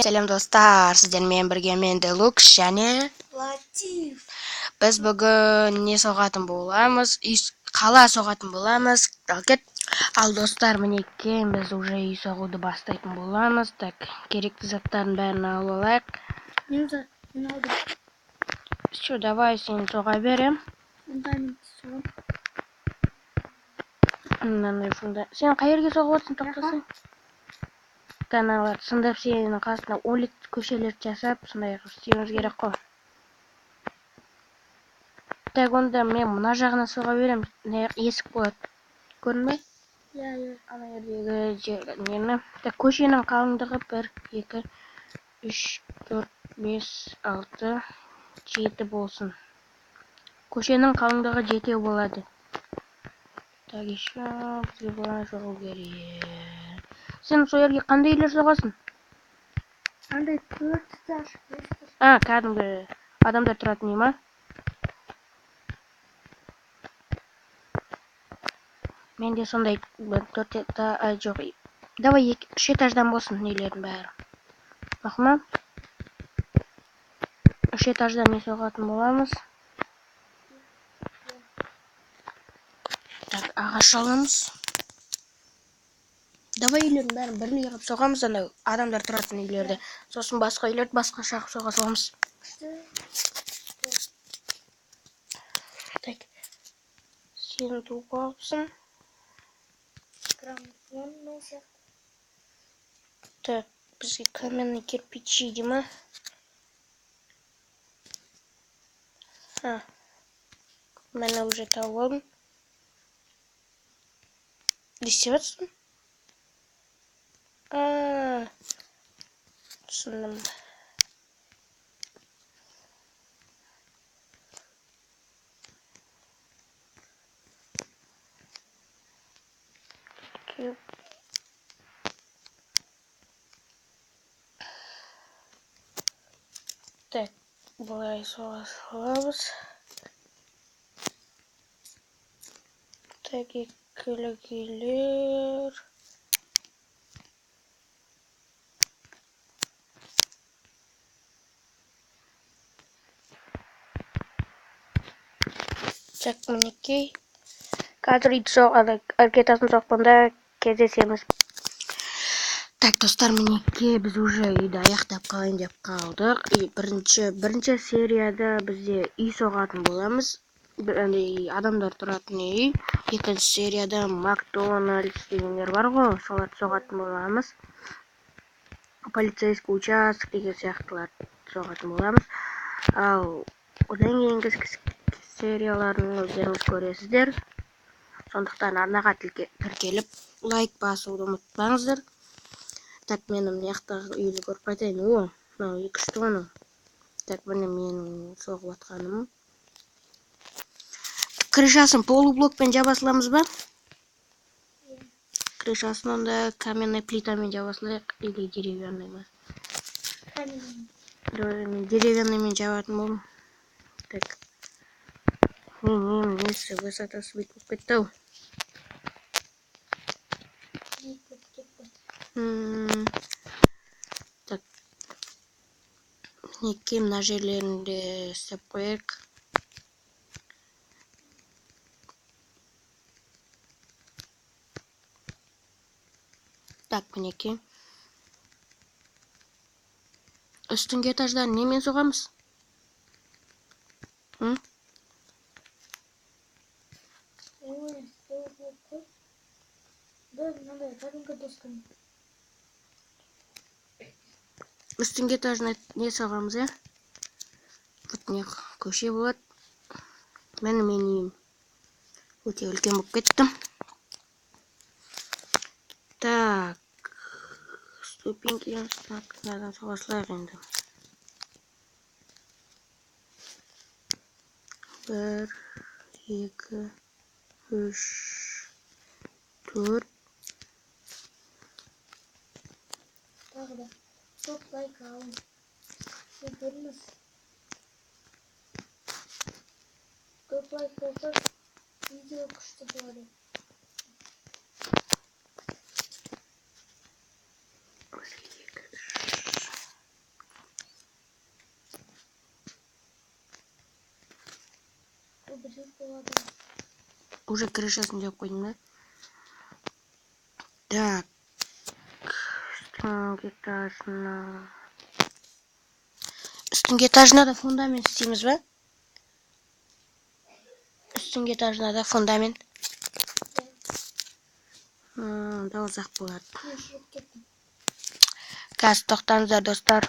Сәлем, достар! Сіздермен бірге мен, Делукс және Латиф. Біз бүгін не соғатын боламыз? Үй, қала соғатын боламыз. Ал кет. Ал, достар, мінекей, біз уже үй соғуды бастайтын боламыз. Так, керекті заттардың бәрін алып алайық. Мен за мен алдым. Все, давай, сен соға бер. Фундамент соғам. Мынандай фунда. Сен қай жерге соғып отырсың, тоқтасаң? Аналарды сындырып, сенің қасына улиц, көшелерді жасап, сондай қылып істеуіміз керек қой. Так, онда мен мына жағына соға беремін. Мына жақ есік болады. Көрдің бе? Иә. Ана жердегі жер, нені? Так, көшенің қалыңдығы 1, 2, 3, 4, 5, 6, 7 болсын. Көшенің қалыңдығы 7 болады. Так, еще бізге былай соғу керек. Сен сол жерге қандай үйлер соғасың? Андай төрт этаж, бес этаж. А, кәдімгі адамдар тұратын үй ма? Менде сондай бір төрт жоқ. Давай екі, үш этаждан болсын үйлердің бәрі. Мақұл ма? Үш этаждан үй соғатын боламыз. Так, ағаш аламыз. Давай үйлердің бәрін бірдей қылып соғамыз, анау адамдар тұратын үйлерді. Сосын басқа үйлерді басқаша қылып соға саламыз. Күшті. Так. Сен туып алыпсың. Граммофон мен сияқты. Так, бізге каменный кирпичи дей ма? А, міне, уже тауып алдым. Не істеп жатырсың? А, түсіндім. Кеп. Так, былай соға саламыз. Так, екілік үйлер. Так, мінекей. Қазір үйді ана іргетасын соққанда кездесеміз. Так, достар, мінекей, біз уже үйді аяқтап қалайын деп қалдық. И бірінші серияда бізде үй соғатын боламыз. Бір андай адамдар тұратын үй. Екінші серияда Макдональдс дегендер бар ғой, соларды соғатын боламыз. Полицейский участок деген сияқтыларды соғатын боламыз. Ал одан кейінгі серияларын өздеріңіз көресіздер. Сондықтан арнаға тіркеліп, лайк басуды ұмытпаңыздар. Так, мен мына жақтағы үйді көріп қайтайын. О, мынау екі үш тонна. Так, міне менің соғып жатқаным. Крышасын полублокпен жаба саламыз ба? Крышасын онда каменный плитамен жаба салайық или деревянный ма? Каменный. Давай, мен деревянныймен жабатын болдым. Так. Не, несі, высотасы бүйтіп болып кетті ау. Биік болып кетті. Так. Мінекей, мына жерлерін де істеп қояйық. Так, мінекей. Үстіңгі этаждан немен соғамыз? М? Ой, полублок қой. Да, мынандай кәдімгі доскамен. Үстіңгі этажына не соғамыз, ә? Вот не көше болады. Міне менің үйім. Өте үлкен болып кетті. Так. Ступеньки, так, мынадан соға салайық енді. 1, 2, 3, 4. Тағы да көп лайк алың. Сен көріңіз. Көп лайк болса, видео күшті болады. 1, 2, 3. Уже крышасын жауып қойдым да. Так. Үстіңгі этажына. Үстіңгі этажына да фундамент істейміз ба? Үстіңгі этажына да фундамент. Да ұзақ болады. Мен шығып кеттім. Қазір тоқтаңыздар, достар.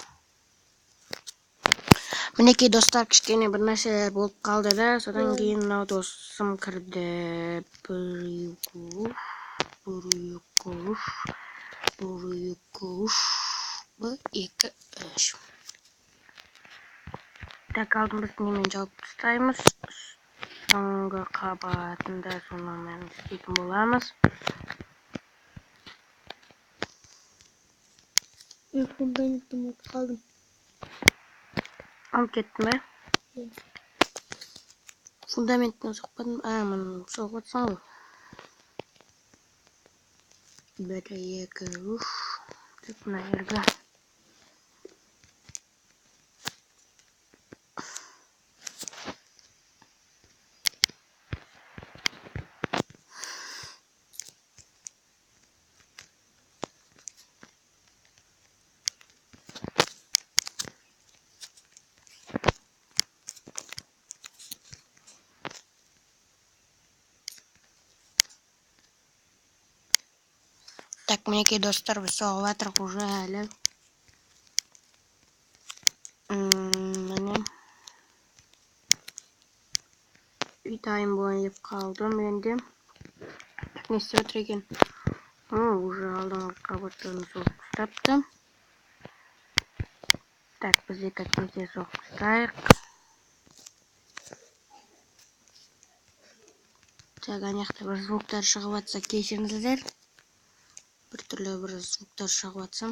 Мінекей, достар, кішкене бір нәрселер болып қалды да, содан кейін мынау досым кірді. 1, 2, 3, 1, 2, 3, 1, 2, 3, 1, 2, 3. Так, алдын біз немен жауып тастаймыз. Соңғы қабатында сонымен істейтін боламыз. Мен фундаментті ұмытып қалдым. Алып кеттің бе? Иә. Фундаментін соқпадым. А, міне соғып отырсың ғой. 1, 2, 3. Так, мына жерге. Так, мінекей, достар, біз соғып жатырық уже әлі. Міне. Үй дайын болайын деп қалдым енді. Так, не істеп отыр екен? О, уже алдыңғы қабаттарын соғып тастапты. Так, біз екі тез соғып тастайық. Так, ана жақта бір звуктар шығып жатса кешіріңіздер. Бір түрлі бір звуктар шығып жатса.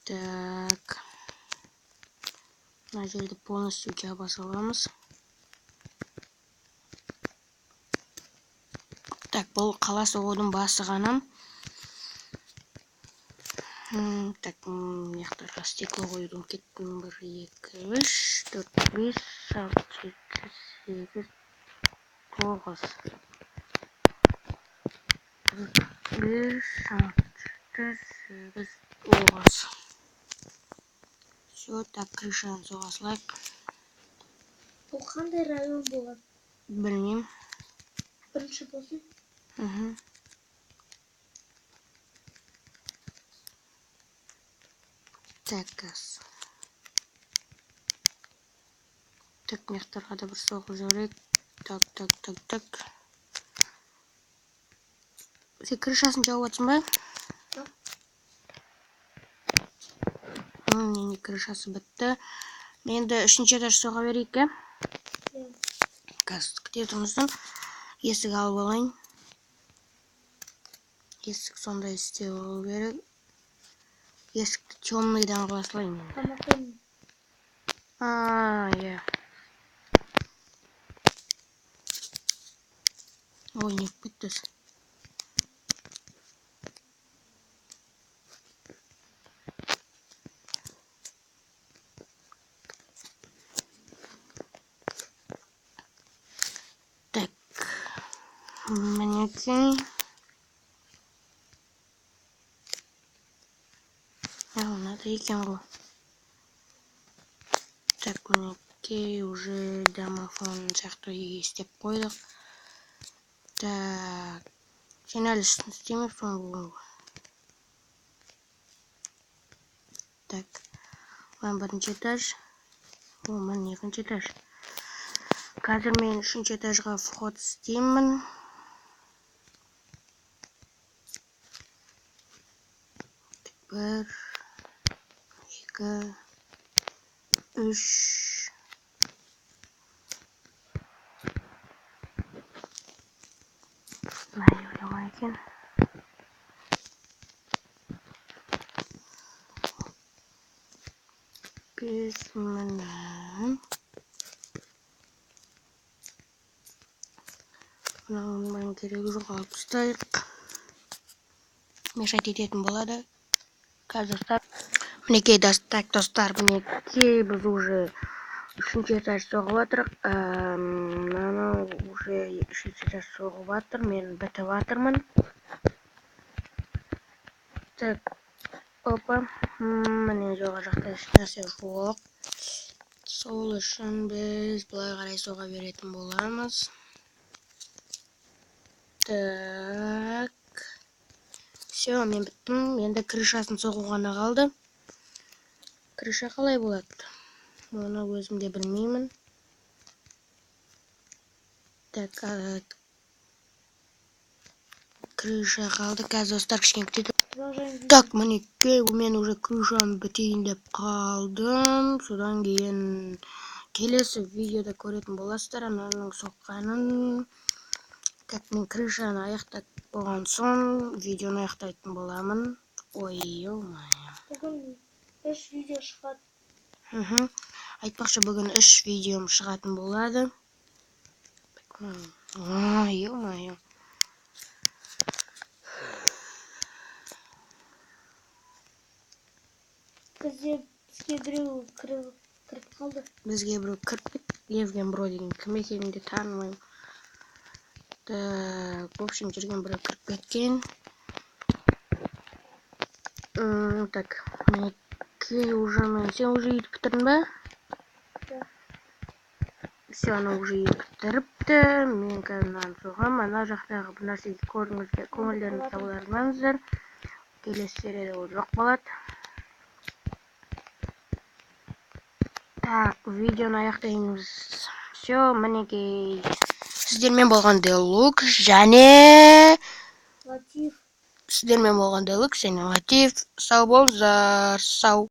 Так. Мына жерді полностью жаба саламыз. Так, бұл қала соғудың басы ғана. Так, мына жақтарға стекло қоюды ұмытып кеттім. 1, 2, 3, 4, 5, 6, 7, 8, 9. 5, 6, 7, 8, 9. Всё, так, крышаны соға салайық. Бұл қандай район болады? Білмеймін. Бірінші болсын? Так, газ. Так, мына жақтарға да бір соғып жіберейік. Так, так, так, так. Сен крышасын жауып жатсың ба? Жоқ. Міне, крышасы бітті. Енді үшінші этаж соға берейік, ә? Иә. Қазір күте тұрыңыздар. Есік алып алайын. Есік сондай істеп алу керек. Есікті темныйдан қыла салайын енді. Тамақ. А, иә. Ой, не болып кетті өзі. Так, мінекей. Мынада екен ғой. Так, мінекей, уже домофон сияқты үйге істеп қойдық. Так, сен әлі үстін істемепсің ғой. Так, мына бірінші этаж. О, міне екінші этаж. Қазір мен үшінші этажға вход істеймін. 1, 2, 3. Мына жерде бар екен. 5, міне. Мынаның керегі жоқ, алып тастайық. Мешать ететін болады. Қазір достар. Мінекей, так, достар, мінекей, біз уже Үшінші этаж соғып жатыр. Мынаны уже үшінші этаж соғып жатыр. Мен бітіп жатырмын. Так, опа. Міне, жоғары жақта ешнәрсе жоқ. Сол үшін біз былай қарай соға беретін боламыз. Так. Все, мен біттім. Енді крышасын соғу ғана қалды. Крыша қалай болады? Оны өзім де білмеймін. Так, крыша қалды. Қазір, достар, кішкене күтеді. Продолжаем. Так, мінекей, мен уже крышаны бітейін деп қалдым. Содан кейін келесі видеода көретін боласыздар ананың соққанын. Так, мен крышаны аяқтап болған соң видеоны аяқтайтын боламын. Ой, ё-моё. Бүгін үш видео шығады. Айтпақшы, бүгін үш видеом шығатын болады. Ой, ё-моё. Бізге біреу кіріп қалды. Бізге біреу кіріп кетті. Евген Бро деген кім екенін де танымаймын. Так, в общем, жүрген біреу кіріп кеткен. Так, мінекей, уже мен. Сен уже үйді бітірдің ба? Да. Все, ана уже үйді бітіріпті. Мен қазір мынаны соғамын. Ана жақтағы бір нәрсеге көңілдеріңізді аудармаңыздар. Келесі серияда ол жоқ болады. Так, видеоны аяқтаймыз. Все, мінекей. Сіздермен болған Делукс және Латиф. Сіздермен болған Делукс және Латиф. Сау болыңыздар. Сау.